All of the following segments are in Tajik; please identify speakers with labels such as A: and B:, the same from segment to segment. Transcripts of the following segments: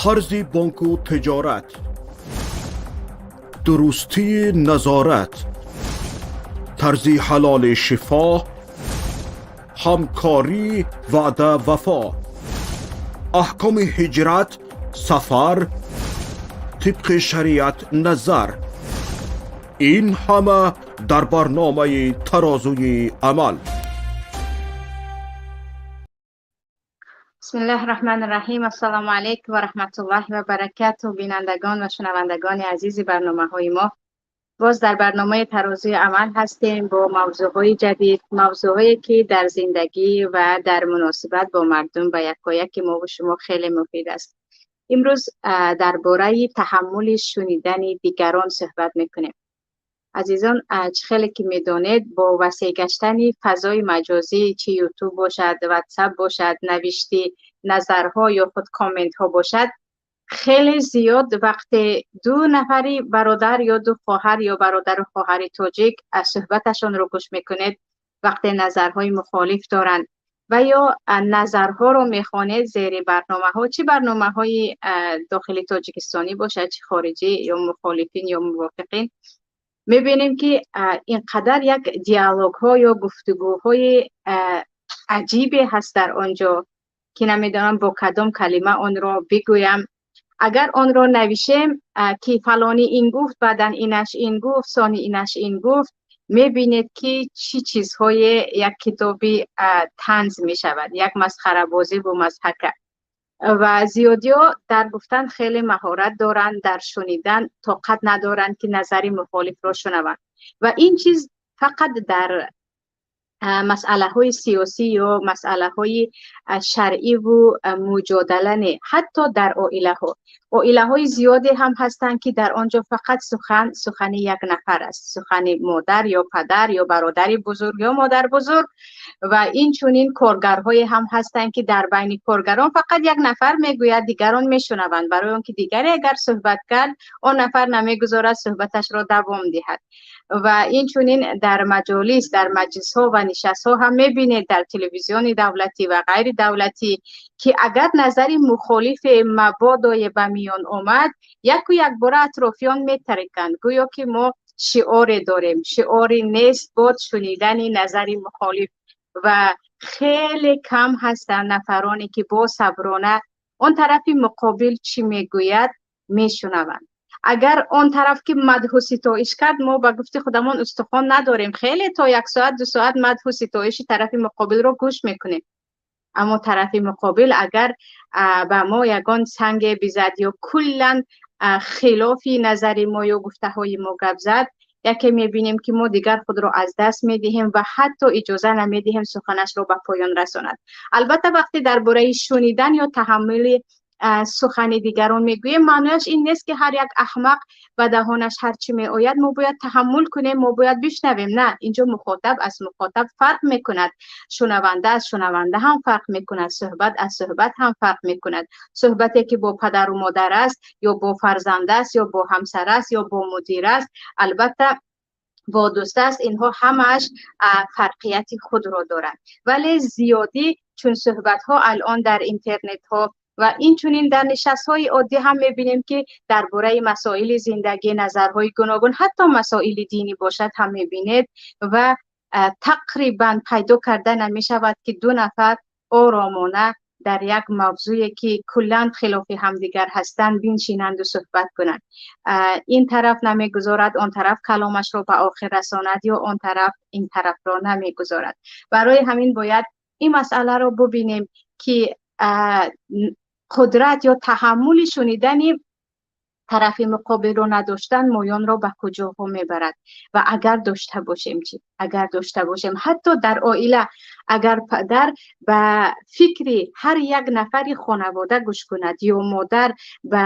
A: Қарзи бонку тиҷорат, дурустии назорат, тарзи ҳалоли шифо, ҳамкорӣ, ваъда, вафо, аҳкоми ҳиҷрат, сафар тибқи шариат назар, ин ҳама дар барномаи «Тарозуи амал».
B: Бисмиллаҳи раҳмани раҳим. Ассалому алайкум ва раҳматуллоҳи ва баракатуҳ. Бинандагон ва шунавандагони азизи барномаҳои мо, боз дар барномаи «Тарозуи амал» ҳастем бо мавзӯъҳои ҷадид, мавзӯъҳое ки дар зиндагӣ ва дар муносибат бо мардум ба якояки мо ва шумо хеле муфид аст. Имрӯз дар бораи таҳаммули шунидани дигарон суҳбат мекунем. Азизон, чӣ хеле ки медонед, бо васеъ гаштани фазои маҷозӣ, чӣ Ютуб бошад, Ватсап бошад, навишти назарҳо ё худ комментҳо бошад, хеле зиёд вақте ду нафари бародар ё ду хоҳар ё бародару хоҳари тоҷик аз суҳбаташонро гӯш мекунед, вақте назарҳои мухолиф доранд ва ё назарҳоро мехонед зери барномаҳо, чӣ барномаҳои дохили тоҷикистонӣ бошад, чӣ хориҷӣ, ё мухолифин ё мувофиқин, мебинем ки ин қадар як диалогҳо ё гуфтугӯҳои аҷибе ҳаст дар он ҷо, ки намедонам бо кадом калима онро бигӯям. Агар онро навишем, ки фалонӣ ин гуфт, баъдан инаш ин гуфт, сони инаш ин гуфт, мебинед ки чӣ чизҳое, як китоби танз мешавад, як масхарабозӣ бо мазҳака. Ва зиёдиҳо дар гуфтан хеле маҳорат доранд, дар шунидан тоқат надоранд, ки назари мухолифро шунаванд. Ва ин чиз фақат дар масъалаҳои сиёсӣ ё масъалаҳои шаръиву муҷодала не, ҳатто дар оилаҳо. Оилаҳои зиёде ҳам ҳастанд, ки дар он ҷо фақат сухан сухани як нафар аст, сухани модар ё падар ё бародари бузург ё модар бузург. Ва инчунин коргарҳое ҳам ҳастанд, ки дар байни коргарон фақат як нафар мегӯяд, дигарон мешунаванд, барои он ки дигаре агар суҳбат кард, он нафар намегузорад суҳбаташро давом диҳад. Ва инчунин дар маҷолис, дар маҷлисҳо ва нишастҳо ҳам мебинед, дар телевизиони давлатӣ ва ғайри давлатӣ, ки агар назари мухолифе мабодое ба миён омад, яку якбора атрофиён метариканд, гӯё ки мо шиоре дорем, шиори «нест бод шунидани назари мухолиф». Ва хеле кам ҳастанд нафароне, ки бо саброна он тарафи муқобил чӣ мегӯяд, мешунаванд. Агар он тараф ки мадҳу ситоиш кард, мо ба гуфти худамон устухон надорем, хеле то як соат, 2 соат мадҳу ситоиши тарафи муқобилро гӯш мекунем. Аммо тарафи муқобил агар ба мо ягон санге бизад ё куллан хилофи назари мо ё гуфтаҳои мо гап зад, яке мебинем, ки мо дигар худро аз даст медиҳем ва ҳатто иҷоза намедиҳем суханашро ба поён расонад. Албатта, вақте дар бораи шунидан ё таҳаммули сухани дигарон мегӯем, маънояш ин нест, ки ҳар як аҳмақ ба даҳонаш ҳар чӣ меояд, мо бояд таҳаммул кунем, мо бояд бишнавем. На, инҷо мухотаб аз мухотаб фарқ мекунад, шунаванда аз шунаванда ҳам фарқ мекунад, суҳбат аз суҳбат ҳам фарқ мекунад. Суҳбате ки бо падару модар аст ё бо фарзанд аст ё бо ҳамсар аст ё бо мудир аст, албатта бо дӯст аст, инҳо ҳамааш фарқияти худро доранд. Вале зиёдӣ чун суҳбатҳо алон дар интернетҳо ва инчунин дар нишастҳои оддӣ ҳам мебинем, ки дар бораи масоили зиндагӣ назарҳои гуногун, ҳатто масоили динӣ бошад ҳам мебинед, ва тақрибан пайдо карда намешавад, ки ду нафар оромона дар як мавзӯе, ки куллан хилофи ҳамдигар ҳастанд, биншинанду суҳбат кунанд. Ин тараф намегузорад он тараф каломашро ба охир расонад ё он тараф ин тарафро намегузорад. Барои ҳамин бояд ин масъаларо бубинем, ки қудрат ё таҳаммули шунидани тарафи муқобилро надоштан моёнро ба куҷоҳо мебарад. Ва агар дошта бошем чӣ? Агар дошта бошем, ҳатто дар оила агар падар ба фикри ҳар як нафари хонавода гӯш кунад ё модар ба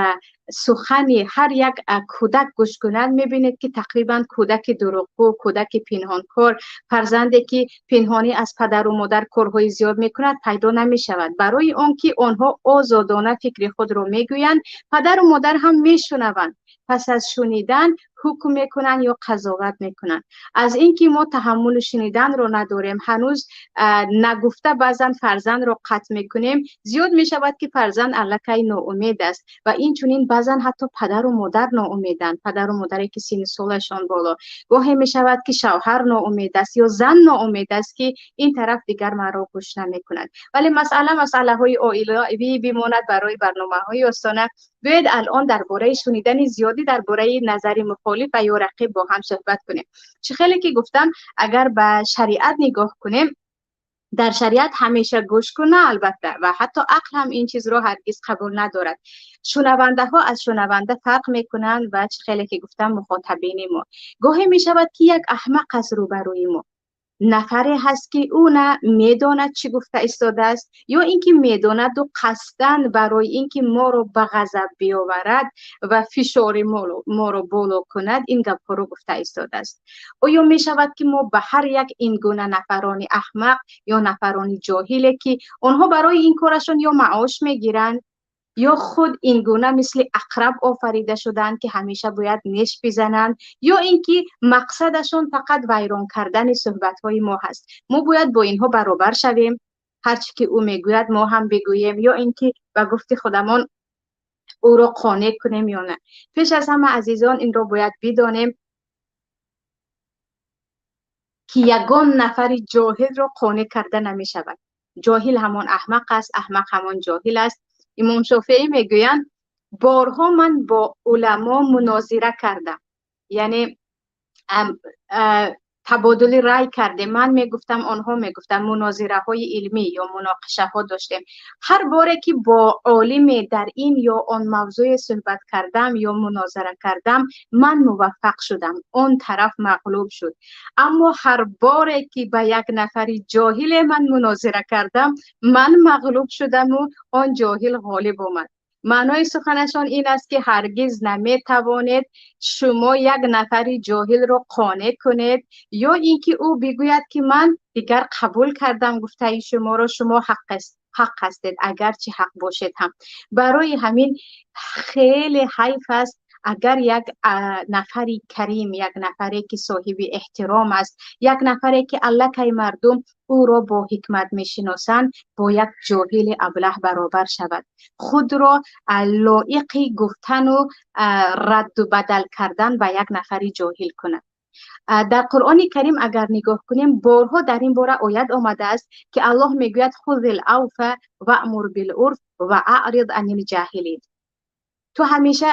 B: сухани ҳар як кӯдак гӯш кунад, мебинед, ки тақрибан кӯдаки дурӯғгӯ, кӯдаки пинҳонкор, фарзанде ки пинҳонӣ аз падару модар корҳои зиёд мекунад, пайдо намешавад. Барои он ки онҳо озодона фикри худро мегӯянд, падару модар ҳам мешунаванд. Пас аз шунидан ҳукм мекунанд ё қазоват мекунанд. Аз инки мо таҳаммули шуниданро надорем, ҳанӯз нагуфта баъзан фарзандро қатъ мекунем, зиёд мешавад ки фарзанд аллакай ноумед аст ва инчунин баъзан ҳатто падару модар ноумеданд, падару модаре ки синну солашон боло. Гоҳе мешавад ки шавҳар ноумед аст ё зан ноумед аст ки ин тараф дигар маро гӯш намекунад. Вале масъалаҳои оилавӣ бимонад барои барномаҳои остона. Биёед алон дар бораи шунидани зиёдӣ, дар бораи назари мухолиф ва ё рақиб бо ҳам суҳбат кунем. Чӣ хеле ки гуфтам, агар ба шариат нигоҳ кунем, дар шариат ҳамеша гӯш кун, албатта, ва ҳатто ақл ҳам ин чизро ҳаргиз қабул надорад. Шунавандаҳо аз шунаванда фарқ мекунанд ва чӣ хеле ки гуфтам, мухотабини мо. Гоҳе мешавад ки як аҳмақ аст рӯбарӯи мо, нафаре ҳаст ки ӯ на медонад чӣ гуфта истодааст, ё инки медонаду қасдан барои инки моро ба ғазаб биёварад ва фишори моро боло кунад ин гапҳоро гуфта истодааст. Оё мешавад ки мо ба ҳар як ин гуна нафарони аҳмақ ё нафарони ҷоҳиле ки онҳо барои ин корашон ё маош мегиранд, ё худ ин гуна мисли ақраб офарида шудаанд ки ҳамеша бояд неш бизананд, ё инки мақсадашон фақат вайрон кардани суҳбатҳои мо ҳаст, мо бояд бо инҳо баробар шавем, ҳарчи ки ӯ мегӯяд мо ҳам бигӯем, ё инки ба гуфти худамон ӯро қонеъ кунем ё не. Пеш аз ҳама азизон, инро бояд бидонем ки ягон нафари ҷоҳилро қонеъ карда намешавад. Ҷоҳил ҳамон аҳмақ аст, аҳмақ ҳамон ҷоҳил аст. Имом Шофеӣ мегӯянд, борҳо ман бо уламо мунозира кардам, яъне табодули рай кардем, ман мегуфтам, онҳо мегуфтанд, мунозираҳои илмӣ ё муноқишаҳо доштем. Ҳар боре ки бо олиме дар ин ё он мавзӯе суҳбат кардам ё мунозира кардам, ман муваффақ шудам, он тараф мағлуб шуд. Аммо ҳар боре ки ба як нафари ҷоҳиле ман мунозира кардам, ман мағлуб шудаму он ҷоҳил ғолиб омад. Маънои суханашон ин аст ки ҳаргиз наметавонед шумо як нафари ҷоҳилро қонеъ кунед, ё инки ӯ бигӯяд ки ман дигар қабул кардам гуфтаи шуморо, шумо ҳақ ҳастед, агарчи ҳақ бошед ҳам. Барои ҳамин хеле ҳайф аст агар як нафари карим, як нафаре ки соҳиби эҳтиром аст, як нафаре ки аллакай мардум ӯро бо ҳикмат мешиносанд, бо як ҷоҳили аблаҳ баробар шавад. Худро лоиқи гуфтану радду бадал кардан ба як нафари ҷоҳил кунад. Дар Қуръони Карим агар нигоҳ кунем, борҳо дар ин бора оят омадааст ки Аллоҳ мегӯяд: хузил авфа ваъмур билурф ва аърид анил ҷоҳилин. Ту ҳамеша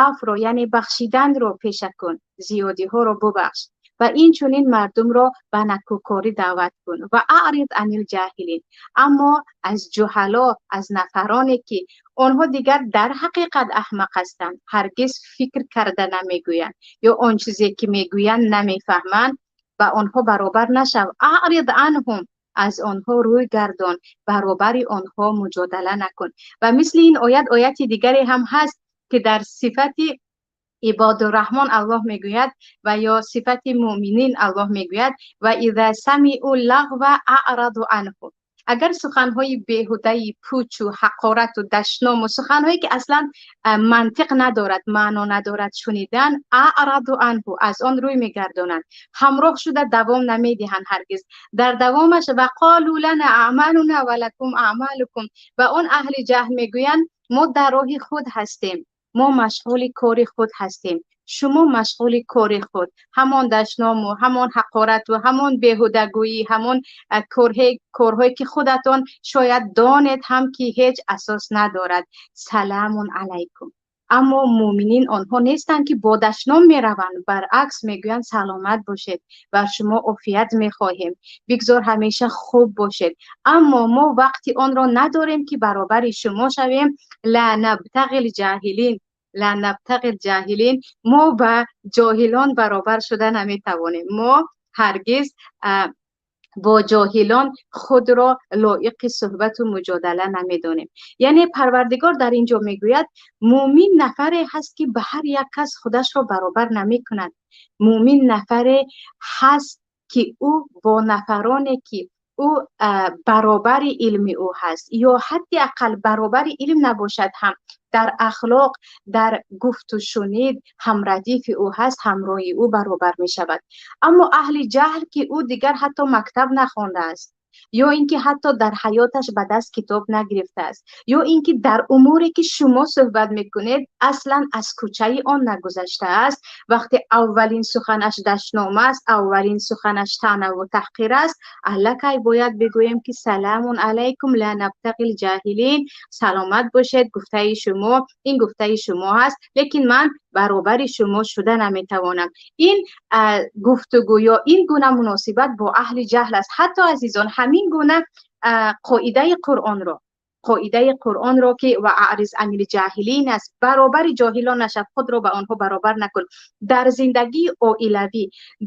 B: афро, яъне бахшиданро пеша кун, зиёдиҳоро бубахш ва инчунин мардумро ба накӯкорӣ даъват кун. Ва аърид анил ҷоҳилин. Аммо аз ҷуҳало, аз нафароне ки онҳо дигар дар ҳақиқат аҳмақ ҳастанд, ҳаргиз фикр карда намегӯянд ё он чизе ки мегӯянд намефаҳманд, ба онҳо баробар нашав. Аърид анҳум, аз онҳо рӯй гардон, баробари онҳо муҷодала накун. Ва мисли ин оят ояти дигаре ҳам ҳаст ки дар сифати ибодурраҳмон Аллоҳ мегӯяд ва ё сифати муъминин Аллоҳ мегӯяд: ва иза самиу лағва аъраду анҳу. Агар суханҳои беҳудаи пучу ҳақорату дашному суханҳое ки аслан мантиқ надорад, маъно надорад шунидан, аъраду анҳу, аз он рӯй мегардонанд, ҳамроҳ шуда давом намедиҳанд ҳаргиз. Дар давомаш ва қолу лана аъмалуна ва лакум аъмалукум, ва он аҳли ҷаҳл мегӯянд мо дар роҳи худ ҳастем, мо машғули кори худ ҳастем, шумо машғули кори худ, ҳамон дашному, ҳамон ҳақорату, ҳамон беҳудагӯӣ, ҳамон корҳое ки худатон шояд донед ҳам ки ҳеҷ асос надорад. Саламун алайкум. Аммо муъминин онҳо нестанд ки бо дашном мераванд, баръакс мегӯянд саломат бошед, бар шумо офият мехоҳем, бигзор ҳамеша хуб бошед, аммо мо вақти онро надорем ки баробари шумо шавем. Ла набтағил ҷоҳилин, ла набтағил ҷоҳилин, мо ба ҷоҳилон баробар шуда наметавонем, мо ҳаргиз бо ҷоҳилон худро лоиқи суҳбату муҷодала намедонем. Яъне Парвардигор дар ин ҷо мегӯяд муъмин нафаре ҳаст ки ба ҳар як кас худашро баробар намекунад. Муъмин нафаре ҳаст ки ӯ бо нафароне ки ӯ баробари илми ӯ ҳаст ё ҳадди ақал баробари илм набошад ҳам дар ахлоқ, дар гуфту шунид ҳамрадифи ӯ ҳаст, ҳамроҳи ӯ баробар мешавад. Аммо аҳли ҷаҳл ки ӯ дигар ҳатто мактаб нахондааст, ё ин ки ҳатто дар ҳаёташ ба даст китоб нагирифтааст, ё ин ки дар умуре ки шумо суҳбат мекунед аслан аз кӯчаи он нагузаштааст, вақте аввалин суханаш дашном аст, аввалин суханаш таънаву таҳқир аст, аллакай бояд бигӯем ки саламун алайкум ла набтағил ҷаҳилин, саломат бошед, гуфтаи шумо ин гуфтаи шумо ҳаст, лекин ман баробари шумо шуда наметавонам. Ин гуфтугӯ ё ин гуна муносибат бо аҳли ҷаҳл аст. Ҳатто азизон, ҳамин гуна қоидаи Қуръонро, қоидаи Қуръонро ки ва аъриз анил ҷаҳилин аст, баробари ҷоҳилон нашав, худро ба онҳо баробар накун. Дар зиндагии оилавӣ,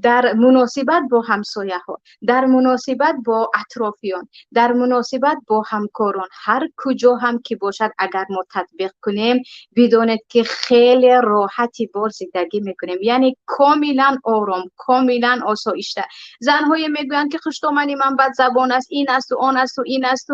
B: дар муносибат бо ҳамсояҳо, дар муносибат бо атрофиён, дар муносибат бо ҳамкорон, ҳар куҷо ҳам ки бошад, агар мо татбиқ кунем, бидонед ки хеле роҳати бор зиндагӣ мекунем, яъне комилан ором, комилан осоишта. Занҳое мегӯянд ки хуштомани ман бадзабон аст, ин асту он асту ин асту,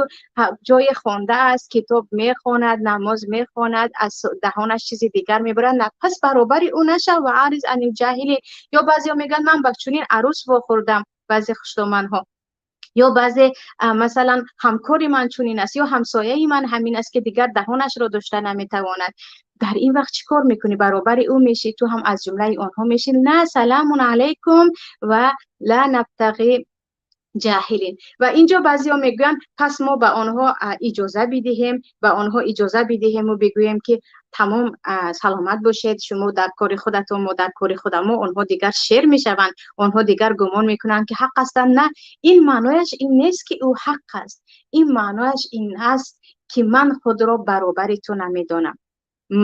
B: ҷои хонда аст, китоб мехонад, намоз мехонад, аз даҳонаш чизи дигар мебарад, на, пас баробари ӯ нашав ва аъриз анил ҷаҳилин. Ё баъзеҳо мегӯянд ман ба чунин арӯс вохӯрдам, баъзе хуштоманҳо, ё баъзе масалан ҳамкори ман чунин аст, ё ҳамсояи ман ҳамин аст ки дигар даҳонашро дошта наметавонад. Дар ин вақт чӣ кор мекунӣ? Баробари ӯ мешӣ, ту ҳам аз ҷумлаи онҳо мешӣ? На, саламун алайкум ва ла набтағи ҷаҳилин. Ва инҷо баъзеҳо мегӯянд пас мо ба онҳо иҷоза бидиҳем, ба онҳо иҷоза бидиҳему бигӯем ки тамом, саломат бошед, шумо дар кори худатон, мо дар кори худамо. Онҳо дигар шер мешаванд, онҳо дигар гумон мекунанд ки ҳақ ҳастанд. На, ин маънояш ин нест ки ӯ ҳақ аст, ин маънояш ин аст ки ман худро баробари ту намедонам.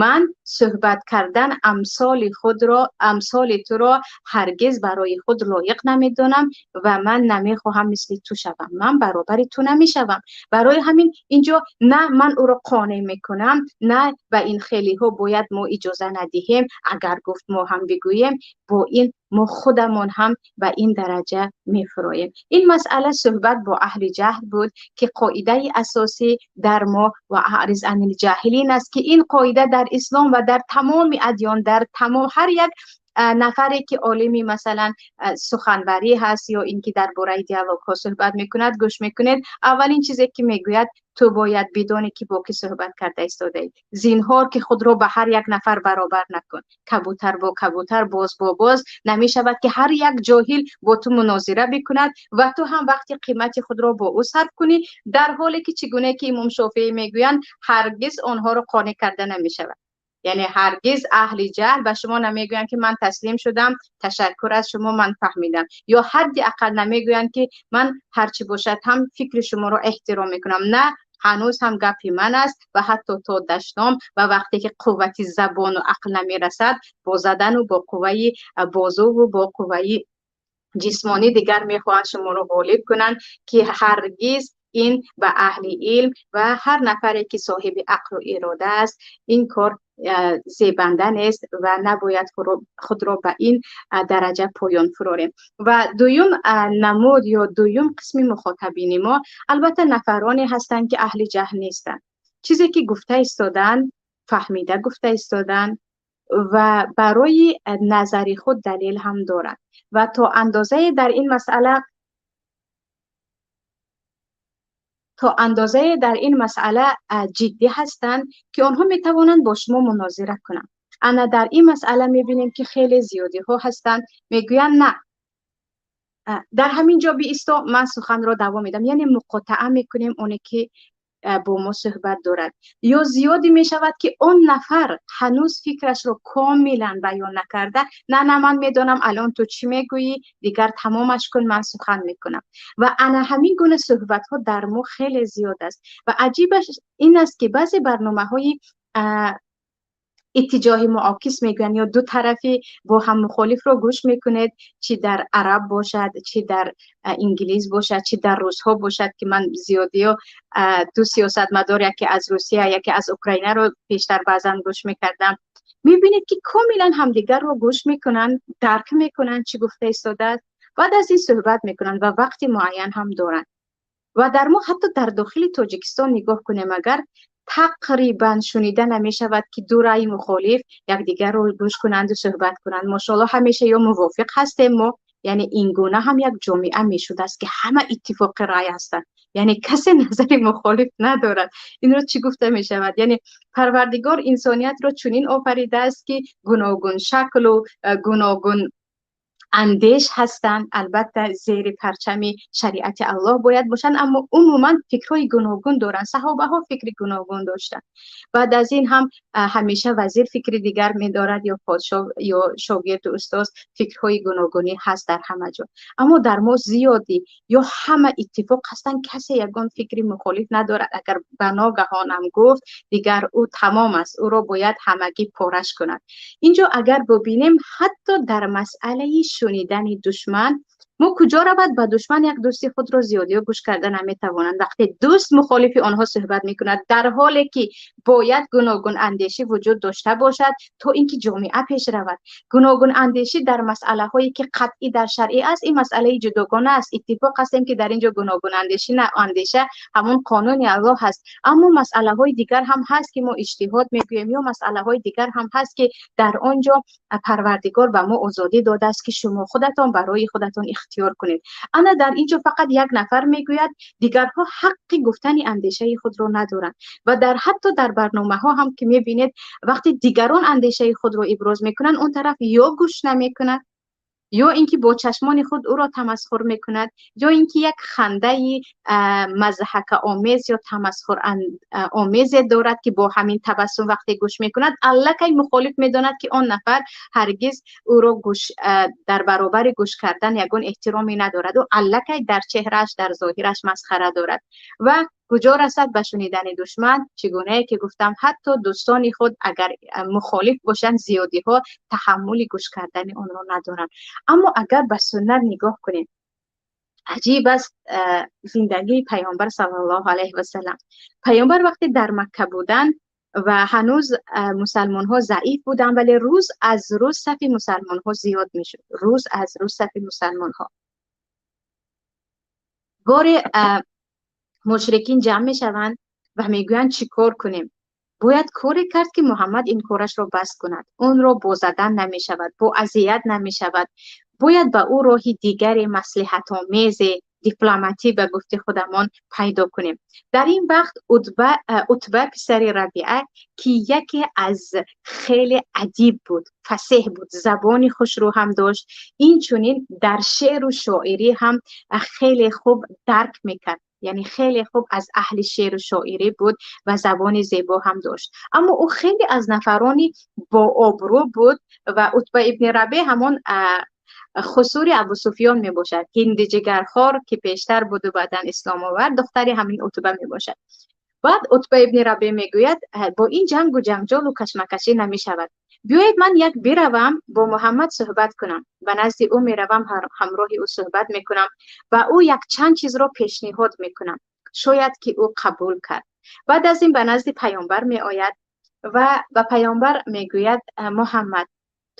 B: Ман суҳбат кардан амсоли худро, амсоли туро ҳаргиз барои худ лоиқ намедонам ва ман намехоҳам мисли ту шавам, ман баробари ту намешавам. Барои ҳамин инҷо на ман ӯро қонеъ мекунам, на ба ин хелиҳо бояд мо иҷоза надиҳем. Агар гуфт мо ҳам бигӯем, бо ин мо худамон ҳам ба ин дараҷа мефуроем. Ин масъала суҳбат бо аҳли ҷаҳл буд ки қоидаи асосӣ дар мо ва аъриз анил ҷаҳилин аст, ки ин қоида дар ислом ва дар тамоми адён, дар тамом ҳар як нафаре ки олими масалан суханварӣ ҳаст ё ин ки дар бораи диалогҳо суҳбат мекунад, гӯш мекунед, аввалин чизе ки мегӯяд ту бояд бидонӣ ки бо кӣ суҳбат карда истодаӣ. Зинҳор ки худро ба ҳар як нафар баробар накун, кабутар бо кабутар, боз бо боз. Намешавад ки ҳар як ҷоҳил бо ту мунозира бикунад ва ту ҳам вақти қимати худро бо ӯ сарф кунӣ, дар ҳоле ки чӣ гуна ки имом Шофеӣ мегӯянд, ҳаргиз онҳоро қонеъ карда намешавад. Яъне ҳаргиз аҳли ҷаҳл ба шумо намегӯянд ки ман таслим шудам, ташаккур аз шумо, ман фаҳмидам, ё ҳадди ақал намегӯянд ки ман ҳарчи бошад ҳам фикри шуморо эҳтиром мекунам. На, ҳанӯз ҳам гапи ман аст ва ҳатто то дашном ва вақте ки қуввати забону ақл намерасад, бо задану бо қувваи бозуву бо қувваи ҷисмонӣ дигар мехоҳанд шуморо ғолиб кунанд, ки ҳаргиз ин ба аҳли илм ва ҳар нафаре ки соҳиби ақлу ирода аст ин кор зебанда нест ва набояд худро ба ин дараҷа поён фурорем. Ва дуюм намуд ё дуюм қисми мухотабини мо албатта нафароне ҳастанд ки аҳли ҷаҳл нестанд, чизе ки гуфта истоданд фаҳмида гуфта истоданд ва барои назари худ далел ҳам доранд ва то андозае дар ин масъала ҷиддӣ ҳастанд ки онҳо метавонанд бо шумо мунозира кунанд. Ана дар ин масъала мебинем ки хеле зиёдиҳо ҳастанд, мегӯянд на, дар ҳамин ҷо биисто, ман суханро давом медам, яъне муқотаа мекунем оне ки бо мо суҳбат дорад. Ё зиёдӣ мешавад ки он нафар ҳанӯз фикрашро комилан баён накарда, на, на, ман медонам алон ту чӣ мегӯӣ, дигар тамомаш кун, ман сухан мекунам. Ва ана ҳамин гуна суҳбатҳо дар мо хеле зиёд аст. Ва аҷибаш ин аст ки баъзе барномаҳои иттиҷоҳи муокис мегӯянд ё ду тарафи бо ҳам мухолифро гӯш мекунед, чӣ дар араб бошад, чӣ дар инглиз бошад, чӣ дар русҳо бошад, ки ман зиёдиё ду сиёсатмадор, яке аз Русия, яке аз Украинаро пештар баъзан гӯш мекардам. Мебинед ки комилан ҳамдигарро гӯш мекунанд, дарк мекунанд чӣ гуфта истодааст, баъд аз ин суҳбат мекунанд ва вақти муайян ҳам доранд. Ва дар мо ҳатто дар дохили Тоҷикистон нигоҳ кунем, агар тақрибан шунида намешавад, ки ду раъи мухолиф якдигарро гӯш кунанду суҳбат кунанд. Мошоаллоҳ, ҳамеша ё мувофиқ ҳастем мо, яъне ин гуна ҳам як ҷомеа мешудааст, ки ҳама иттифоқи рай ҳастанд, яъне касе назари мухолиф надорад. Инро чӣ гуфта мешавад? Яъне Парвардигор инсониятро чунин офаридааст, ки гуногун шаклу гуногун андеш ҳастанд. Албатта, зери парчами шариати Аллоҳ бояд бошанд, аммо умуман фикрҳои гуногун доранд. Саҳобаҳо фикри гуногун доштанд. Баъд аз ин ҳам ҳамеша вазир фикри дигар медорад ё подшоҳ ё шогирду устоз, фикрҳои гуногунӣ ҳаст дар ҳама ҷо. Аммо дар мо зиёдӣ ё ҳама иттифоқ ҳастанд, касе ягон фикри мухолиф надорад. Агар ба ногаҳонам гуфт, дигар ӯ тамом аст, ӯро бояд ҳамагӣ пораш кунад. Инҷо агар бубинем, ҳатто дар масъалаи шунидани душман, мо куҷо равад ба душман, як дӯсти худро зиёдиё гӯш карда наметавонанд, вақте дӯст мухолифи онҳо суҳбат мекунад, дар ҳоле ки бояд гуногун андешӣ вуҷуд дошта бошад, то инки ҷомеа пеш равад. Гуногун андешӣ дар масъалаҳое ки қатъӣ дар шаръӣ аст, ин масъалаи ҷудогона аст. Иттифоқ ҳастем, ки дар инҷо гуногун андешӣ на, андеша ҳамон қонуни Аллоҳ ҳаст. Аммо масъалаҳои дигар ҳам ҳаст, ки мо иҷтиҳод мегӯем, ё масъалаҳои дигар ҳам ҳаст, ки дар он ҷо Парвардигор ба мо озодӣ додааст, ки шумо худатон барои худатон ихтиёр кунед. Ана дар инҷо фақат як нафар мегӯяд, дигарҳо ҳаққи гуфтани андешаи худро надоранд. Ва дар ҳатто дар барномаҳо ҳам ки мебинед, вақте дигарон андешаи худро иброз мекунанд, он тараф ё гӯш намекунад, ё инки бо чашмони худ ӯро тамасхур мекунад, ё инки як хандаи мазҳакаомез ё тамасхуромезе дорад, ки бо ҳамин табассум вақте гӯш мекунад, аллакай мухолиф медонад, ки он нафар ҳаргиз ӯро гӯш дар баробари гӯш кардан ягон эҳтироме надорад. Ӯ аллакай дар чеҳрааш, дар зоҳираш масхара дорад. Ва куҷо расад ба шунидани душман? Чӣ гунае ки гуфтам, ҳатто дӯстони худ агар мухолиф бошанд, зиёдиҳо таҳаммули гӯш кардани онро надоранд. Аммо агар ба суннат нигоҳ кунем, аҷиб аст зиндагии Паёмбар саллаллоҳу алайҳи васаллам. Паёмбар вақте дар Макка буданд ва ҳанӯз мусалмонҳо заиф буданд, вале рӯз аз рӯз сафи мусалмонҳо зиёд мешуд, рӯз аз рӯз сафи мусалмонҳо. Боре мушрикин ҷамъ мешаванд ва мегӯянд: чӣ кор кунем? Бояд коре кард, ки Муҳаммад ин корашро бас кунад. Онро бо задан намешавад, бо азият намешавад, бояд ба ӯ роҳи дигаре, маслиҳатомезе, дипломатӣ ба гуфти худамон, пайдо кунем. Дар ин вақт Утба писари Рабиа, ки яке аз хеле адиб буд, фасеҳ буд, забони хушрӯ ҳам дошт, инчунин дар шеъру шоирӣ ҳам хеле хуб дарк мекард, яъне хеле хуб аз аҳли шеъру шоирӣ буд ва забони зебо ҳам дошт. Аммо ӯ хеле аз нафарони бообрӯ буд. Ва Утба ибни Рабе ҳамон хусури Абусуфиён мебошад, ҳинди ҷигархор, ки пештар буду баъдан ислом овард, духтари ҳамин Утба мебошад. Баъд Утба ибни Рабе мегӯяд: бо ин ҷангу ҷанҷолу кашмакашӣ намешавад, биёед ман як биравам, бо Муҳаммад суҳбат кунам. Ба назди ӯ меравам, ҳамроҳи ӯ суҳбат мекунам ва ӯ якчанд чизро пешниҳод мекунам, шояд ки ӯ қабул кард. Баъд аз ин ба назди Паёмбар меояд ва ба Паёмбар мегӯяд: Муҳаммад,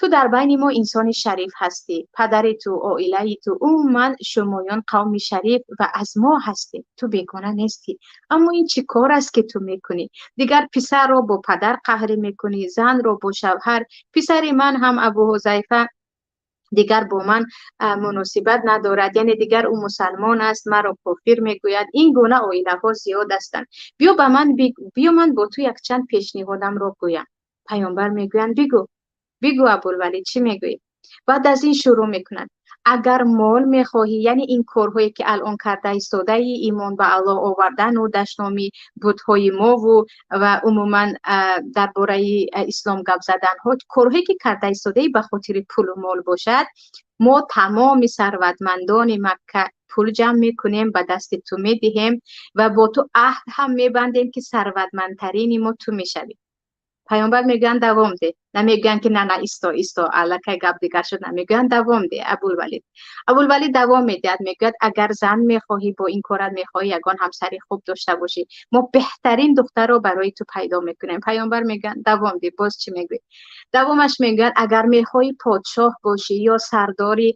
B: ту дар байни мо инсони шариф ҳастӣ, падари ту, оилаи ту, умуман шумоён қавми шариф ва аз мо ҳастед, ту бегона нестӣ. Аммо ин чӣ кор аст, ки ту мекунӣ? Дигар писарро бо падар қаҳрӣ мекунӣ, занро бо шавҳар. Писари ман ҳам, Абу Ҳузайфа, дигар бо ман муносибат надорад, яъне дигар ӯ мусалмон аст, маро кофир мегӯяд. Ин гуна оилаҳо зиёд ҳастанд. Биё ба ман, биё ман бо ту якчанд пешниҳодамро гӯям. Паёмбар мегӯянд: бигӯ, бигӯ, Абулвалид, чӣ мегӯӣ? Баъд аз ин шурӯъ мекунанд: агар мол мехоҳӣ, яъне ин корҳое ки алон карда истодаи, имон ба Аллоҳ овардану дашноми бутҳои мову ва умуман дар бораи ислом гап заданҳо, корҳое ки карда истодаи, ба хотири пулу мол бошад, мо тамоми сарватмандони Макка пул ҷамъ мекунем, ба дасти ту медиҳем ва бо ту аҳд ҳам мебандем, ки сарватмандтарини мо ту мешавӣ. Паёмбар мегӯянд давом деҳ. Намегӯянд ки на на исто исто аллакай гап дигар шуд, намегӯянд давом деҳ Абулвалид. Абулвалид давом медиҳад, мегӯяд агар зан мехоҳӣ, бо ин корат мехоҳӣ ягон ҳамсари хуб дошта бошӣ, мо беҳтарин духтарро барои ту пайдо мекунем. Паёмбар мегӯянд давом деҳ, боз чӣ мегӯӣ? Давомаш мегӯяд агар мехоҳӣ подшоҳ бошӣ ё сардори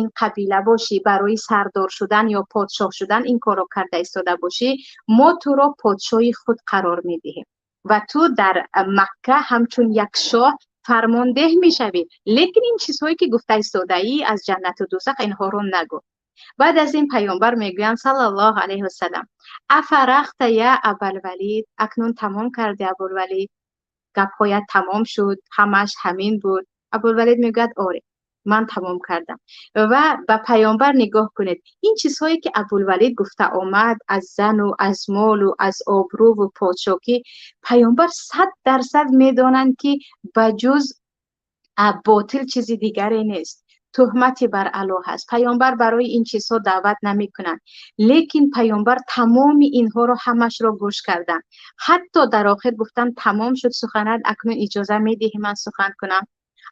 B: ин қабила бошӣ, барои сардор шудан ё подшоҳ шудан ин корро карда истода бошӣ, мо туро подшоҳи худ қарор медиҳем ва ту дар Макка ҳамчун як шоҳ фармондеҳ мешавӣ. Лекин ин чизҳое ки гуфта истодаӣ аз ҷаннату дӯзах, инҳоро нагӯ. Баъд аз ин паёмбар мегӯянд саллаллоҳу алайҳи васаллам: афарахта я Абалвалид, акнун тамом карди Абулвалид, гапҳоят тамом шуд, ҳамаш ҳамин буд. Абулвалид мегӯяд оре, ман тамом кардам. Ва ба паёмбар нигоҳ кунед, ин чизҳое ки Абулвалид гуфта омад аз зану аз молу аз обрӯву подшоҳӣ, паёмбар 100% медонанд ки ба ҷуз ботил чизи дигаре нест, туҳмати бар Аллоҳ аст. Паёмбар барои ин чизҳо даъват намекунанд, лекин паёмбар тамоми инҳоро ҳамашро гӯш карданд. Ҳатто дар охир гуфтанд тамом шуд суханат, акнун иҷоза медиҳӣ ман сухан кунам?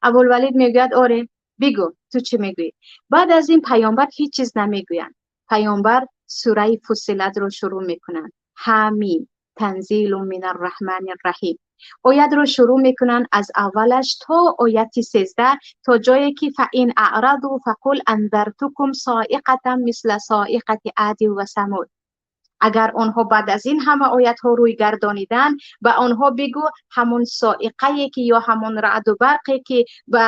B: Абулвалид мегӯяд оре, бигӯ, ту чӣ мегӯӣ? Баъд аз ин паёмбар ҳеҷ чиз намегӯянд. Паёмбар сураи Фусилатро шурӯъ мекунанд. Ҳамим танзилу минар раҳманир раҳим. Оятро шурӯъ мекунанд аз аввалаш то ояти 13, то ҷое ки фаин аъраду фақул анзартукум соиқатан мисла соиқати адин ва самуд. Агар онҳо баъд аз ин ҳама оятҳо рӯй гардониданд, ба онҳо бигӯ ҳамон соиқае ки ё ҳамон раъду барқе ки ба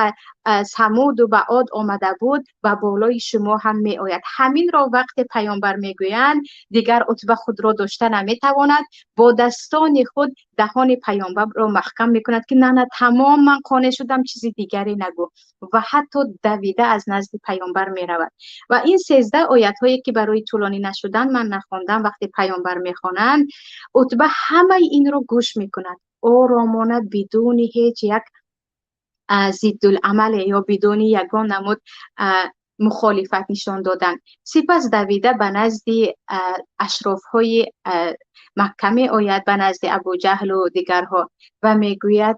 B: Самуду ба Од омада буд, ба болои шумо ҳам меояд. Ҳаминро вақте паёмбар мегӯянд, дигар Утба худро дошта наметавонад, бо дастони худ даҳони паёмбарро маҳкам мекунад ки на на, тамом, ман қонеъ шудам, чизи дигаре нагӯ. Ва ҳатто давида аз назди паёмбар меравад. Ва ин 13 оятҳое ки барои тӯлонӣ нашудан ман нахондам, вақте паёмбар мехонанд, Утба ҳамаи инро гӯш мекунад, оромона, бидуни ҳеҷ як зиддуламале ё бидуни ягон намуд мухолифат нишон додан. Сипас давида ба назди ашрофҳои Макка меояд, ба назди Абуҷаҳлу дигарҳо ва мегӯяд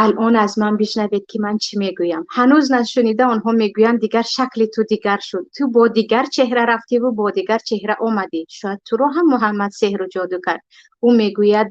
B: алон аз ман бишнавед ки ман чӣ мегӯям. Ҳанӯз нашунида онҳо мегӯянд дигар шакли ту дигар шуд, ту бо дигар чеҳра рафтиву бо дигар чеҳра омадӣ, шояд туро ҳам Муҳаммад сеҳру ҷоду кард. Ӯ мегӯяд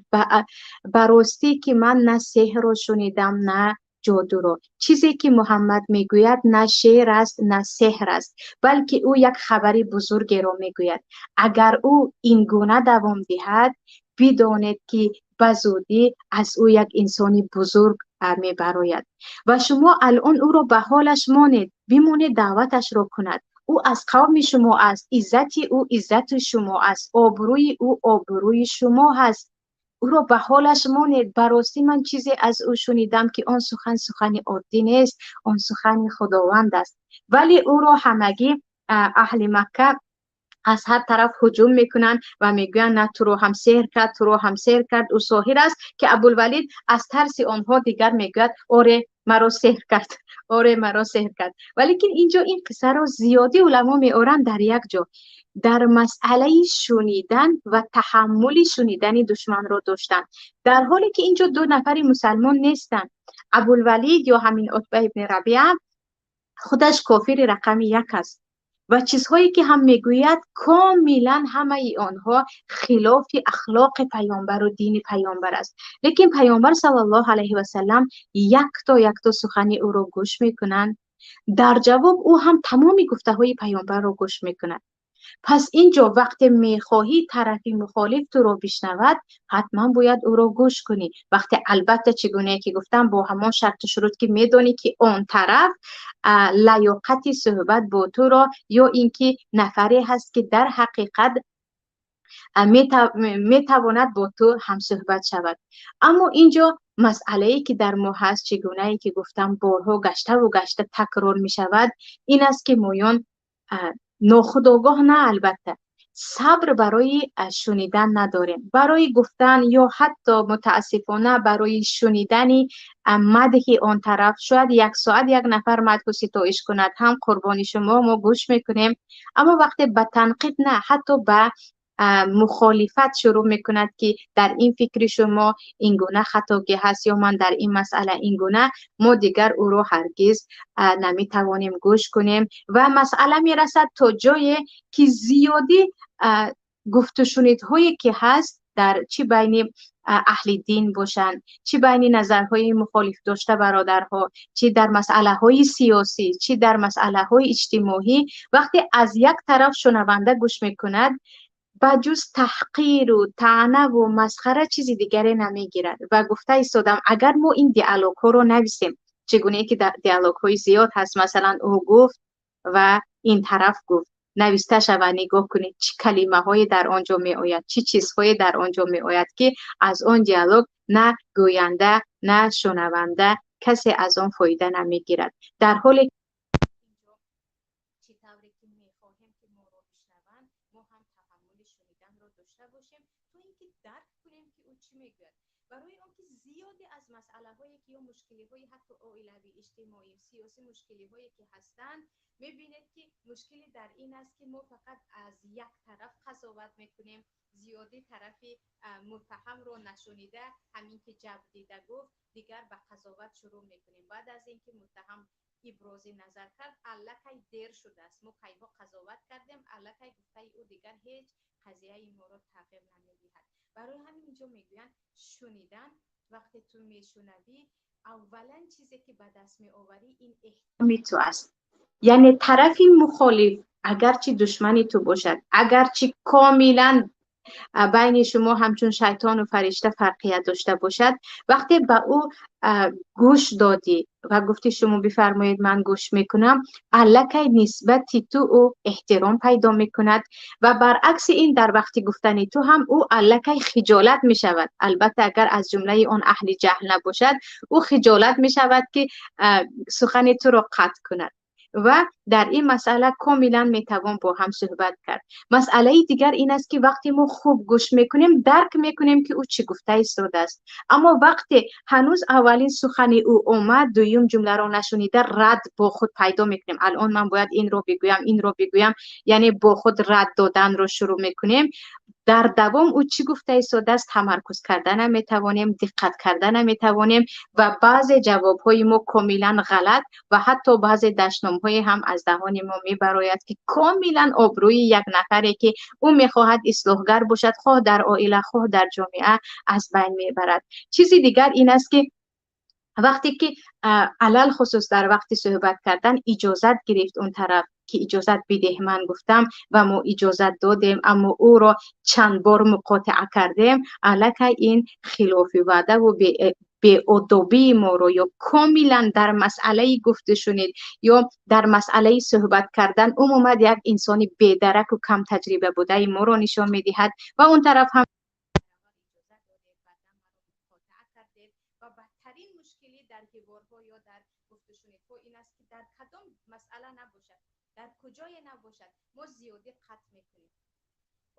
B: ба ростӣ ки ман на сеҳрро шунидам, на ҷодуро. Чизе ки Муҳаммад мегӯяд на шеър аст, на сеҳр аст, балки ӯ як хабари бузургеро мегӯяд. Агар ӯ ин гуна давом диҳад, бидонед ки ба зудӣ аз ӯ як инсони бузург мебарояд. Ва шумо алон ӯро ба ҳолаш монед, бимонед даъваташро кунад. Ӯ аз қавми шумо аст, иззати ӯ иззати шумо аст, обрӯи ӯ обрӯи шумо ҳаст. Ӯро ба ҳолаш монед. Ба ростӣ ман чизе аз ӯ шунидам ки он сухан сухани оддӣ нест, он сухани Худованд аст. Вале ӯро ҳамагӣ аҳли Макка аз ҳар тараф ҳуҷум мекунанд ва мегӯянд на, туро ҳам сеҳр кард, туро ҳам сеҳр кард, ӯ соҳир аст. Ки Абулвалид аз тарси онҳо дигар мегӯяд оре, маро сеҳр кард, оре, маро сеҳр кард. Валекин инҷо ин қиссаро зиёдӣ уламо меоранд дар як ҷо, дар масъалаи шунидан ва таҳаммули шунидани душманро доштан, дар ҳоле ки инҷо ду нафари мусалмон нестанд. Абулвалид ё ҳамин Утба ибни Рабиа худаш кофири рақами як аст ва чизҳое ки ҳам мегӯяд комилан ҳамаи онҳо хилофи ахлоқи паёмбару дини паёмбар аст. Лекин паёмбар саллаллоҳу алайҳи васаллам якто якто сухани ӯро гӯш мекунанд. Дар ҷавоб ӯ ҳам тамоми гуфтаҳои паёмбарро гӯш мекунад. Пас инҷо вақте мехоҳӣ тарафи мухолиф туро бишнавад, ҳатман бояд ӯро гӯш кунӣ. Вақте албатта чӣ гунае ки гуфтам, бо ҳамон шарту шурут ки медонӣ ки он тараф лаёқати суҳбат бо туро ё ин ки нафаре ҳаст ки дар ҳақиқат метавонад бо ту ҳамсуҳбат шавад. Аммо инҷо масъалае ки дар мо ҳаст, чӣ гунае ки гуфтам борҳо гаштаву гашта такрор мешавад, ин аст ки моён нохудогоҳ на, албатта, сабр барои шунидан надорем, барои гуфтан ё ҳатто мутаассифона барои шунидани мадҳи он тараф. Шояд як соат як нафар мадҳу ситоиш кунад, ҳам қурбони шумо, мо гӯш мекунем, аммо вақте ба танқид на, ҳатто ба мухолифат шурӯъ мекунад, ки дар ин фикри шумо ин гуна хатогӣ ҳаст ё ман дар ин масъала ин гуна, мо дигар ӯро ҳаргиз наметавонем гӯш кунем. Ва масъала мерасад то ҷое ки зиёдӣ гуфтушунидҳое ки ҳаст дар чӣ байни аҳли дин бошанд, чӣ байни назарҳои мухолиф дошта бародарҳо, чӣ дар масъалаҳои сиёсӣ, чӣ дар масъалаҳои иҷтимоӣ, вақте аз як тараф шунаванда гӯш мекунад, ба ҷуз таҳқиру таънаву масхара чизи дигаре намегирад. Ва гуфта истодам, агар мо ин диалогҳоро нависем, чӣ гуне ки дар диалогҳои зиёд ҳаст, масалан ӯ гуфт ва ин тараф гуфт, нависта шавад, нигоҳ кунед чӣ калимаҳое дар он ҷо меояд, чӣ чизҳое дар он ҷо меояд, ки аз он диалог на гӯянда, на шунаванда касе аз он фоида намегирад. Дар ҳоле чӣ тавре ки мехоҳем ки моро бишнаванд, мо ҳам таҳаммули шуниданро дошта бошем, то ин ки дарк кунем ки ӯ чӣ мегӯяд. Барои он ки зиёде аз масъалаҳое ки ё мушкилиҳои ҳатто оилавӣ, иҷтимоӣ, сиёсӣ мушкилиҳое ки ҳастанд, мебинед ки мушкилӣ дар ин аст ки мо фақат аз як тараф қазоват мекунем, зиёдӣ тарафи муттаҳамро нашунида, ҳамин ки ҷабр дида гуфт, дигар ба қазоват шурӯъ мекунем. Баъд аз ин ки муттаҳам ибрози назар кард, аллакай дер шудааст, мо кайҳо қазоват кардем, аллакай гуфтаи ӯ дигар ҳеҷ қазияи моро тағйир намедиҳад. Барои ҳамин инҷо мегӯянд шунидан, вақте ту мешунавӣ, аввалан чизе ки ба даст меоварӣ ин эҳтироми ту аст. Яъне тарафи мухолиф агарчи душмани ту бошад, агарчи комилан байни шумо ҳамчун шайтону фаришта фарқият дошта бошад, вақте ба ӯ гӯш додӣ ва гуфти шумо бифармоед ман гӯш мекунам, аллакай нисбати ту ӯ эҳтиром пайдо мекунад ва баръакси ин дар вақти гуфтани ту ҳам ӯ аллакай хиҷолат мешавад. Албатта агар аз ҷумлаи он аҳли ҷаҳл набошад, ӯ хиҷолат мешавад ки сухани туро қатъ кунад. Ва дар ин масъала комилан метавон бо ҳам суҳбат кард. Масъалаи дигар ин аст ки вақте мо хуб гӯш мекунем, дарк мекунем ки ӯ чӣ гуфта истодааст. Аммо вақте ҳанӯз аввалин сухани ӯ омад, дуюм ҷумларо нашунида рад бо худ пайдо мекунем. Алон ман бояд инро бигӯям, инро бигӯям, яъне бо худ рад доданро шурӯъ мекунем. Дар давом ӯ чӣ гуфта истодааст тамаркуз карда наметавонем, диққат карда наметавонем ва баъзе ҷавобҳои мо комилан ғалат ва ҳатто баъзе дашномҳое ҳам аз даҳони мо мебарояд ки комилан обрӯи як нафаре ки ӯ мехоҳад ислоҳгар бошад, хоҳ дар оила, хоҳ дар ҷомеа, аз байн мебарад. Чизи дигар ин аст ки вақте ки алалхусус дар вақти суҳбат кардан иҷозат гирифт он тараф ки иҷозат бидеҳ ман гуфтам ва мо иҷозат додем, аммо ӯро чанд бор муқотиа кардем, аллакай ин хилофи ваъдаву беодобии моро ё комилан дар масъалаи гуфтушунид ё дар масъалаи суҳбат кардан умуман як инсони бедараку кам таҷриба будаи моро нишон медиҳад ва он тараф ҳам бадтарин мушкилӣ дар ҳиворҳо ё дар гуфтушунидҳо ин аст ки дар кадом масъала набошад, дар куҷое набошад, мо зиёдӣ қатъ мекунем.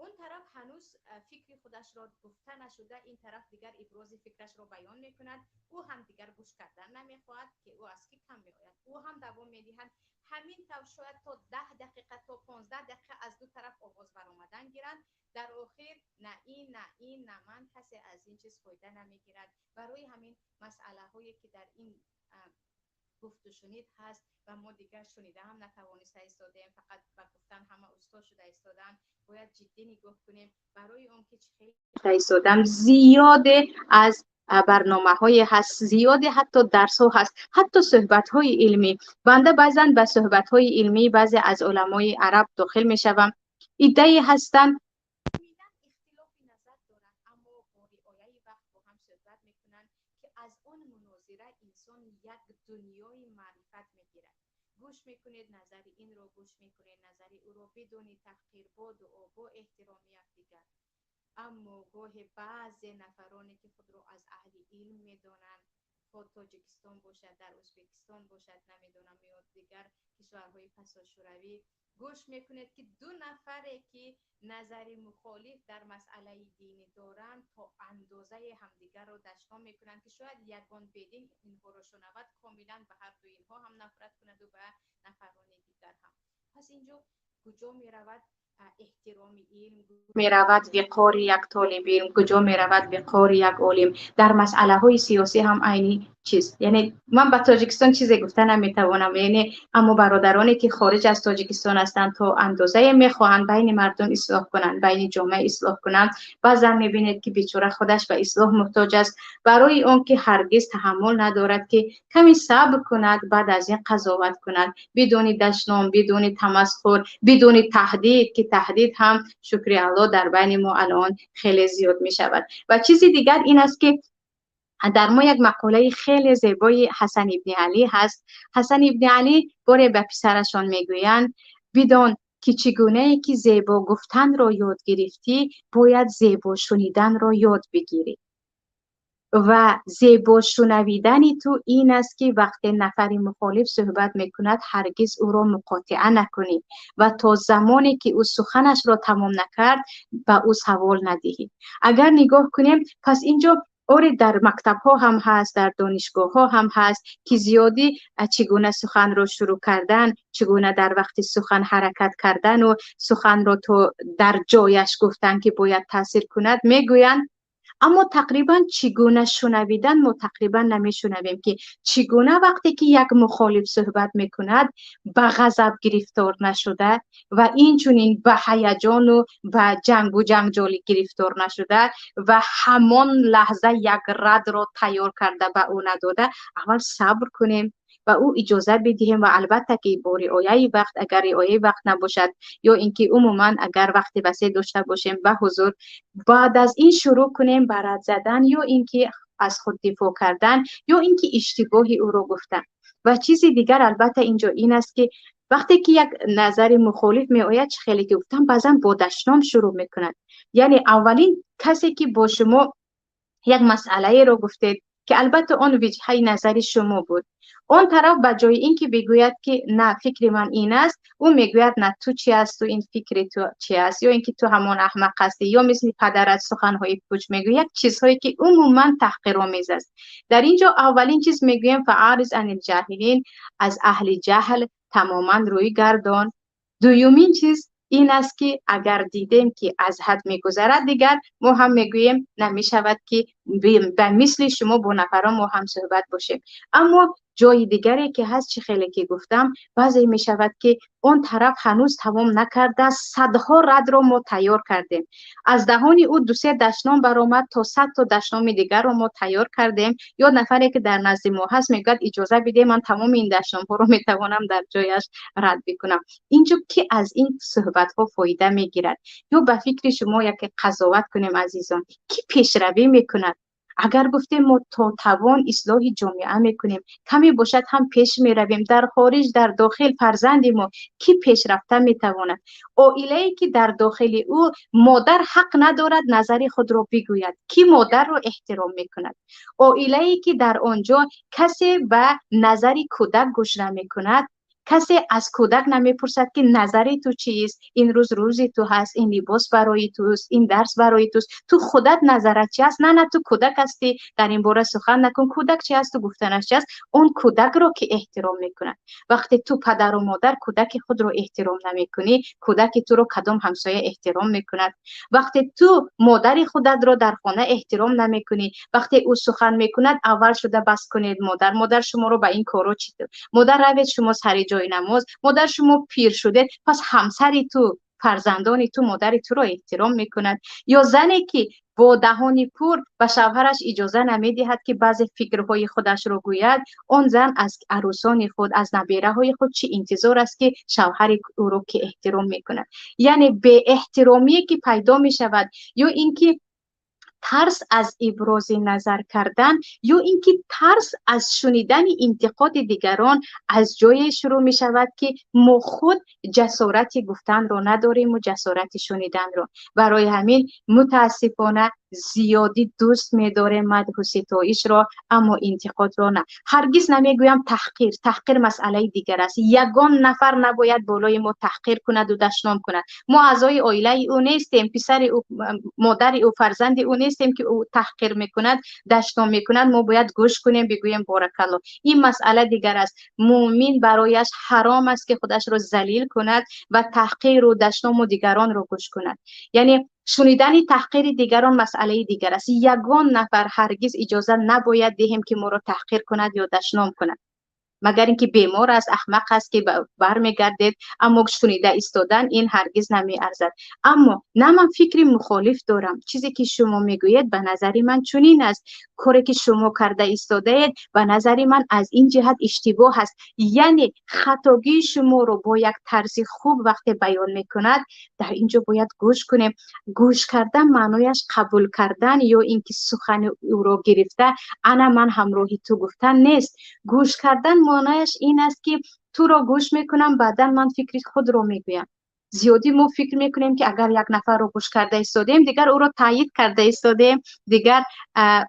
B: Он тараф ҳанӯз фикри худашро гуфта нашуда, ин тараф дигар ибрози фикрашро баён мекунад, ӯ ҳам дигар гӯш кардан намехоҳад ки ӯ аз ки кам меояд, ӯ ҳам давом медиҳад. Ҳамин тавр шояд то 10 дақиқа, то 15 дақиқа аз ду тараф овоз баромадан гиранд. Дар охир на ин, на ин, на ман, касе аз ин чиз фоида намегирад. Барои ҳамин масъалаҳое ки дар ин гуфтушунид ҳаст ва мо дигар шунида ҳам натавониста истодем, фақат ба гуфтан ҳама устод шуда истоданд, бояд ҷиддӣ нигоҳ кунем барои он ки чӣ хеле истодам. Зиёде аз барномаҳое ҳаст, зиёде ҳатто дарсҳо ҳаст, ҳатто суҳбатҳои илмӣ. Банда баъзан ба суҳбатҳои илмӣ баъзе аз уламои араб дохил мешавам. Иддае ҳастанд ихтилофи назар доранд, аммо бо риояи вақт бо ҳам суҳбат мекунанд ки аз он мунозира инсон як дунёи маърифат мегирад. Гӯш мекунед назари инро, гӯш мекунед назари ӯро, бидуни таҳқир, бо дуо, бо эҳтироми якдигар. Аммо гоҳе баъзе нафароне ки худро аз аҳли илм медонанд, хоҳ Тоҷикистон бошад, дар Ӯзбекистон бошад, намедонам ё дигар кишварҳои пасошӯравӣ, гӯш мекунед ки ду нафаре ки назари мухолиф дар масъалаи динӣ доранд, то андозаи ҳамдигарро дашном мекунанд ки шояд ягон бедин инҳоро шунавад, комилан ба ҳар дуи инҳо ҳам нафрат кунаду ба нафарони дигар ҳам. Пас инҷо куҷо меравад Эҳтироми илм меравад, виқори як толиби илм куҷо меравад, виқори як олим. Дар масъалаҳои сиёсӣ ҳам айни чиз. Яъне ман ба Тоҷикистон чизе гуфта наметавонам, яъне аммо бародароне ки хориҷ аз Тоҷикистон ҳастанд, то андозае мехоҳанд байни мардум ислоҳ кунанд, байни ҷомеа ислоҳ кунанд. Баъзан мебинед, ки бечора худаш ба ислоҳ муҳтоҷ аст, барои он ки ҳаргиз таҳаммул надорад, ки каме сабр кунад, баъд аз ин қазоват кунад, бидуни дашном, бидуни тамасхур, бидуни таҳдид, ки таҳдид ҳам, шукри Аллоҳ, дар байни мо алон хеле зиёд мешавад. Ва чизи дигар ин аст, ки дар мо як мақолаи хеле зебои Ҳасан ибни Алӣ ҳаст. Ҳасан ибни Алӣ боре ба писарашон мегӯянд: бидон, ки чӣ гунае ки зебо гуфтанро ёд гирифтӣ, бояд зебо шуниданро ёд бигирӣ. Ва зебо шунавидани ту ин аст, ки вақте нафари мухолиф суҳбат мекунад, ҳаргиз ӯро муқотиа накунӣ ва то замоне ки ӯ суханашро тамом накард, ба ӯ савол надиҳӣ. Агар нигоҳ кунем, пас инҷо оре, дар мактабҳо ҳам ҳаст, дар донишгоҳҳо ҳам ҳаст, ки зиёдӣ чӣ гуна суханро шурӯъ кардан, чӣ гуна дар вақти сухан ҳаракат кардану суханро то дар ҷояш гуфтан, ки бояд таъсир кунад, мегӯянд. Аммо тақрибан чӣ гуна шунавидан мо тақрибан намешунавем, ки чӣ гуна вақте ки як мухолиф суҳбат мекунад, ба ғазаб гирифтор нашуда ва инчунин ба ҳаяҷону ба ҷангу ҷанҷолӣ гирифтор нашуда ва ҳамон лаҳза як радро тайёр карда ба ӯ надода, аввал сабр кунем ва ӯ иҷоза бидиҳем. Ва албатта ки бо риояи вақт, агар риояи вақт набошад ё ин ки умуман агар вақти васеъ дошта бошем ба ҳузур, баъд аз ин шурӯъ кунем ба рад задан ё ин ки аз худ дифоъ кардан ё ин ки иштибоҳи ӯро гуфтан. Ва чизи дигар албатта инҷо ин аст, ки вақте ки як назари мухолиф меояд, чӣ хеле ки гуфтам, баъзан бо дашном шурӯъ мекунад. Яъне аввалин касе ки бо шумо як масъалаеро гуфтед, ки албатта он виҷҳаи назари шумо буд, он тараф ба ҷои ин ки бигӯяд, ки на, фикри ман ин аст, ӯ мегӯяд: на, ту чи асту, ин фикри ту чи аст, ё ин ки ту ҳамон аҳмақ ҳастӣ, ё мисли падарат суханҳои пуч мегӯяд, як чизҳое ки умуман таҳқиромез аст. Дар ин ҷо аввалин чиз мегӯем: فأعرض عن الجاهلين, аз аҳли ҷаҳл тамоман рӯй гардон. Дуюмин чиз ин аст, ки агар дидем, ки аз ҳад мегузарад, дигар мо ҳам мегӯем: намешавад, ки ба мисли шумо бо нафарон мо ҳам суҳбат бошем. Аммо ҷои дигаре ки ҳаст, чӣ хеле ки гуфтам, баъзе мешавад, ки он тараф ҳанӯз тамом накарда, садҳо радро мо тайёр кардем. Аз даҳони ӯ дусе дашном баромад, то 100 то дашноми дигарро мо тайёр кардем. Ё нафаре ки дар назди мо ҳаст, мегӯяд: иҷоза бидеҳ, ман тамоми ин дашномҳоро метавонам дар ҷояш рад бикунам. Инҷо ки аз ин суҳбатҳо фоида мегирад? Ё ба фикри шумо, яке қазоват кунем, азизон, ки пешравӣ мекунад? Агар гуфтем, мо то тавон ислоҳи ҷомеа мекунем, каме бошад ҳам пеш меравем, дар хориҷ, дар дохил фарзанди мо кӣ пешрафта метавонад? Оилае ки дар дохили ӯ модар ҳақ надорад назари худро бигӯяд, кӣ модарро эҳтиром мекунад? Оилае ки дар он ҷо касе ба назари кӯдак гӯш намекунад, касе аз кӯдак намепурсад, ки назари ту чист, ин рӯз рӯзи ту ҳаст, ин либос барои туст, ин дарс барои туст, ту худат назарат чи аст? На, на, ту кӯдак ҳастӣ, дар ин бора сухан накун. Кӯдак чи аст, ту гуфтанаш чи аст? Он кӯдакро ки эҳтиром мекунад? Вақте ту падару модар кӯдаки худро эҳтиром намекунӣ, кӯдаки туро кадом ҳамсоя эҳтиром мекунад? Вақте ту модари худатро дар хона эҳтиром намекунӣ, вақте ӯ сухан мекунад, аввал шуда: бас кунед, модар, модар, шуморо ба ин коро чӣ, модар, равед шумо сари ҷои намоз, модар, шумо пир шудед. Пас ҳамсари ту, фарзандони ту модари туро эҳтиром мекунад? Ё зане ки бо даҳони пур ба шавҳараш иҷоза намедиҳад, ки баъзе фикрҳои худашро гӯяд, он зан аз арӯсони худ, аз набераҳои худ чӣ интизор аст, ки шавҳари ӯро ки эҳтиром мекунад? Яъне беэҳтиромие ки пайдо мешавад, ё ин ки тарс аз ибрози назар кардан, ё ин ки тарс аз шунидани интиқоди дигарон аз ҷое шурӯъ мешавад, ки мо худ ҷасорати гуфтанро надорему ҷасорати шуниданро. Барои ҳамин, мутаассифона. Зиёдӣ дӯст медорем мадҳу ситоишро, аммо интиқодро на. Ҳаргиз намегӯям таҳқир. Таҳқир масъалаи дигар аст. Ягон нафар набояд болои мо таҳқир кунаду дашном кунад. Мо аъзои оилаи ӯ нестем, писари ӯ, модари ӯ, фарзанди ӯ нестем, ки ӯ таҳқир мекунад, дашном мекунад, мо бояд гӯш кунем, бигӯем боракалло. Ин масъала дигар аст. Муъмин барояш ҳаром аст, ки худашро залил кунад ва таҳқиру дашному дигаронро гӯш кунад. Яъне шунидани таҳқири дигарон масъалаи дигар аст. Ягон нафар ҳаргиз иҷоза набояд диҳем, ки моро таҳқир кунад ё дашном кунад, магар ин ки бемор аст, аҳмақ аст, ки бармегардед. Аммо шунида истодан ин ҳаргиз намеарзад. Аммо на, ман фикри мухолиф дорам, чизе ки шумо мегӯед, ба назари ман чунин аст, коре ки шумо карда истодаед, ба назари ман аз ин ҷиҳат иштибоҳ аст. Яъне хатогии шуморо бо як тарзи хуб вақте баён мекунад, дар ин ҷо бояд гӯш кунем. Гӯш кардан маънояш қабул кардан ё ин ки сухани ӯро гирифта, ана ман ҳамроҳи ту гуфтан нест. Гӯш кардан маънояш ин аст, ки туро гӯш мекунам, баъдан ман фикри худро мегӯям. Зиёдӣ мо фикр мекунем, ки агар як нафарро гӯш карда истодем, дигар ӯро таъйид карда истодем, дигар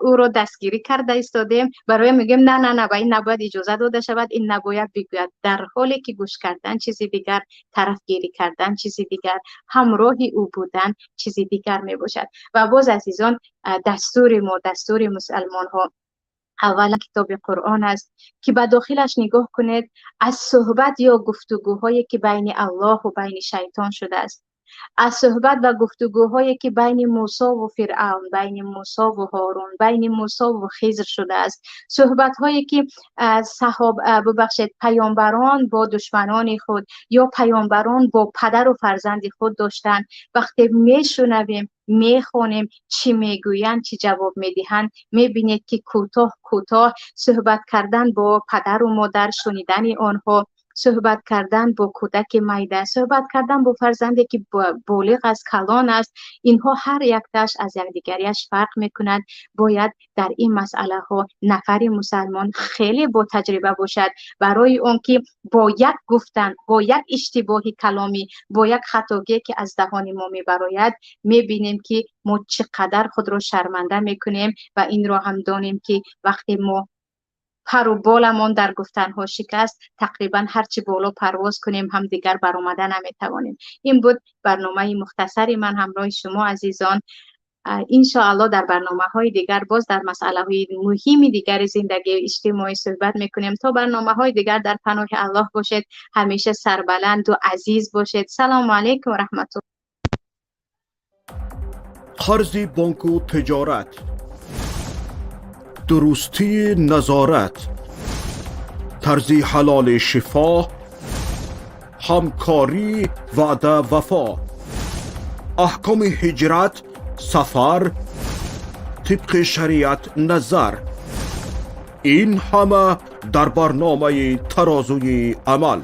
B: ӯро дастгирӣ карда истодем. Барои мегӯем: на, на, на, ба ин набояд иҷоза дода шавад, ин набояд бигӯяд. Дар ҳоле ки гӯш кардан чизи дигар, тарафгирӣ кардан чизи дигар, ҳамроҳи ӯ будан чизи дигар мебошад. Ва боз, азизон, дастури мо, дастури мусалмонҳо аввалан китоби Қуръон аст, ки ба дохилаш нигоҳ кунед, аз суҳбат ё гуфтугӯҳое ки байни Аллоҳу байни шайтон шудааст, аз суҳбат ва гуфтугӯҳое ки байни Мусову Фиръавн, байни Мусову Ҳорун, байни Мусову Хизр шудааст, суҳбатҳое ки саҳоб, бубахшед, паёмбарон бо душманони худ ё паёмбарон бо падару фарзанди худ доштанд, вақте мешунавем, мехонем, чӣ мегӯянд, чӣ ҷавоб медиҳанд, мебинед, ки кӯтоҳ кӯтоҳ суҳбат кардан бо падару модар, шунидани онҳо, суҳбат кардан бо кӯдаки майда, суҳбат кардан бо фарзанде ки болиғ аст, калон аст, инҳо ҳар якташ аз якдигарияш фарқ мекунад. Бояд дар ин масъалаҳо нафари мусалмон хеле ботаҷриба бошад, барои он ки бо як гуфтан, бо як иштибоҳи каломӣ, бо як хатогие ки аз даҳони мо мебарояд, мебинем, ки мо чӣ қадар худро шарманда мекунем. Ва инро ҳам донем, ки вақте мо пару боламон дар гуфтанҳо шикаст, тақрибан ҳарчи боло парвоз кунем ҳам, дигар баромада наметавонем. Ин буд барномаи мухтасари ман ҳамроҳи шумо, азизон. Иншоалло, дар барномаҳои дигар боз дар масъалаҳои муҳими дигари зиндагии иҷтимоӣ суҳбат мекунем. То барномаҳои дигар дар паноҳи Аллоҳ бошед, ҳамеша сарбаланду азиз бошед. Салому алайкум раҳматулло.
A: Қарзи бонку тиҷорат, дурустии назорат, тарзи ҳалоли шифо, ҳамкорӣ, ваъда, вафо, аҳкоми ҳиҷрат, сафар, тибқи шариат назар, ин ҳама дар барномаи «Тарозуи амал».